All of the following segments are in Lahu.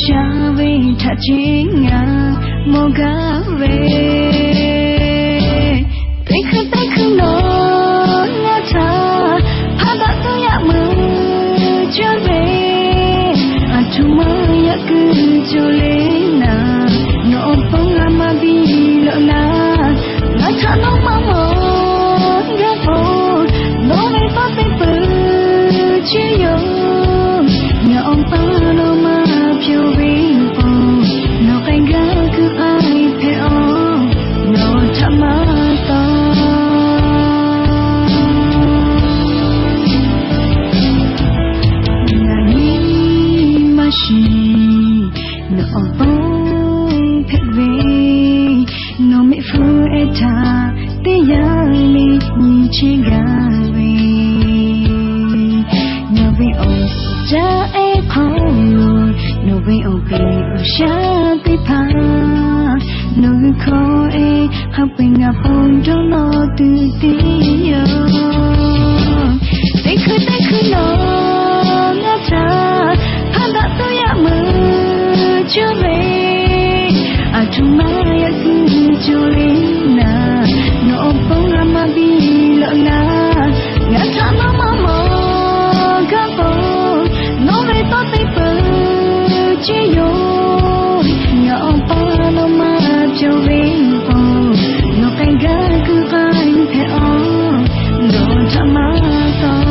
sha ve htaꞈ ceˇ ngaˬ mawˬ gaˇ ve, teˇ hkui teˇ hkui nawˬ ngaˬ htaꞈ hpaˇ daꞈ tuˬ yaꞈ meuˬ cawˇ ve, aˬ htoꞈ ma yaꞈ kuiˬ cawˬ le naˍ, nawˬ awˬ pon a ma biˇ lawꞈ laˇ. Ngaˬ htaꞈ nawˬ maˇ mawˬ gaˇ k'o, nawˬ ve tawˇ teˇ peuˬ ceˇ yoˬ. Ngaˬ awˬ pa nawˬ maˇ pyawˬ ve k'o, nawˬ k'ai gaˇ kuiˬ k'ai hpehꞈ-oˬ, nawˬ htaꞈ maˇ taw. Ngaˬ nyi maˇ shiˍ, nawˬ awˬ pon hpehꞈ ve, nawˬ mehˆ hpfuhˇ ehˉ htaꞈ teˇ yanˇ le nyi chehˇ gaˇ ve, nawˬ ve awˬ caˉ ehˉ hk'aw lo, nawˬ ve awˬ peˍ awˬ shaˉ teˇ hpaˍ, nawˬ hui hkawˇ ehˉ hk'a peu-eˬ ngaˬ ponˬ dawˇ nawˇ tuˬ te yoˬ. Teˇ hkui teˇ hkui nawˬ ngaˬ htaꞈ hpaˇ daꞈ tuˬ yaꞈ meuˬ cawˇ ve, aˬ htoꞈ ma yaꞈ kuiˬ cawˬ le naˍ, nawˬ awˬ pon a ma biˇ lawꞈ laˇ. Ngaˬ htaꞈ nawˬ maˇ mawˬ gaˇ k'o, nawˬ ve tawˇ teˇ peuˬ ceˇ yoˬ. Ngaˬ awˬ pa nawˬ maˇ pyawˬ ve k'o, nawˬ k'ai gaˇ kuiˬ k'ai hpehꞈ-oˬ, nawˬ htaꞈ maˇ taw.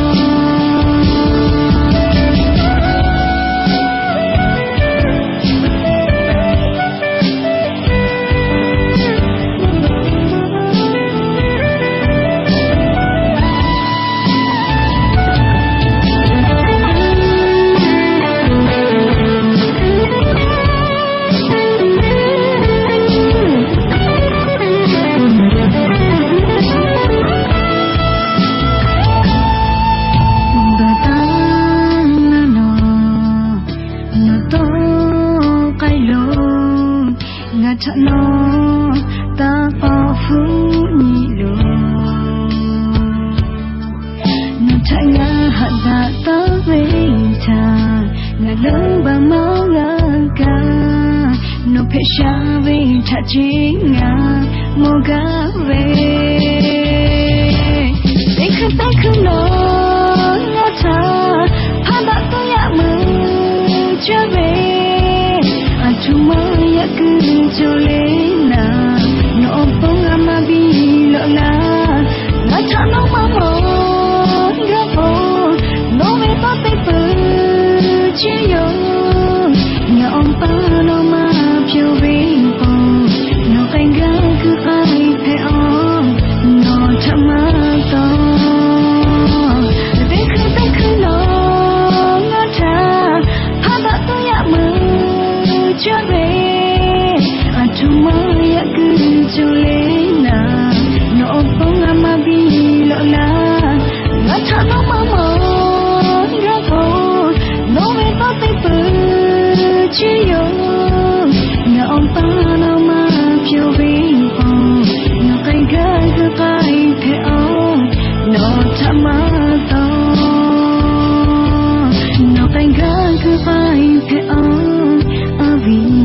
Baˬ taˇ na nawˬ, nawˬ tawˇ k'ai loˬ. Ngaˬ htaꞈ nawˬ taˇ k'awꞈ hpuˇ nyi loˬ. Nawˬ htaꞈ ngaˬ haꞈ daꞈ taˉ ve htaꞈ ngaˬ leuˉ baˬ maˇ g'a kaꞈ, nawˬ hpehꞈ sha ve htaꞈ ceˇ ngaˬ mawˬ gaˇ ve, teˇ hkui teˇ hkui nawˬ ngaˬ htaꞈ hpaˇ daꞈ tuˬ yaꞈ meuˬ cawˇ ve, aˬ htoꞈ ma yaꞈ kuiˬ cawˬ le naˍ, nawˬ awˬ pon a ma biˇ lawꞈ laˇ. Ngaˬ htaꞈ nawˬ maˇ mawˬ gaˇ k'o, nawˬ ve tawˇ teˇ peuˬ ceˇ yoˬ. Ngaˬ awˬ pa nawˬ maˇ pyawˬ ve k'o, nawˬ k'ai gaˇ kuiˬ k'ai hpehꞈ-oˬ, nawˬ htaꞈ maˇ taw. Teˇ hkui teˇ hkui nawˬ ngaˬ htaꞈ hpaˇ daꞈ tuˬ yaꞈ meuˬ cawˇ ve, aˬ htoꞈ ma yaꞈ kuiˬ cawˬ le naˍ, nawˬ awˬ pon a ma biˇ lawꞈ laˇ. Ngaˬ htaꞈ nawˬ maˇ mawˬ gaˇ k'o, nawˬ ve tawˇ teˇ peuˬ ceˇ yoˬ. Ngaˬ awˬ pa nawˬ maˇ pyawˬ ve k'o, nawˬ k'ai gaˇ kuiˬ k'ai hpehꞈ-oˬ, nawˬ htaꞈ maˇ taw. Nawˬ k'ai gaˇ kuiˬ k'ai hpehꞈ-oˬ, a viˉ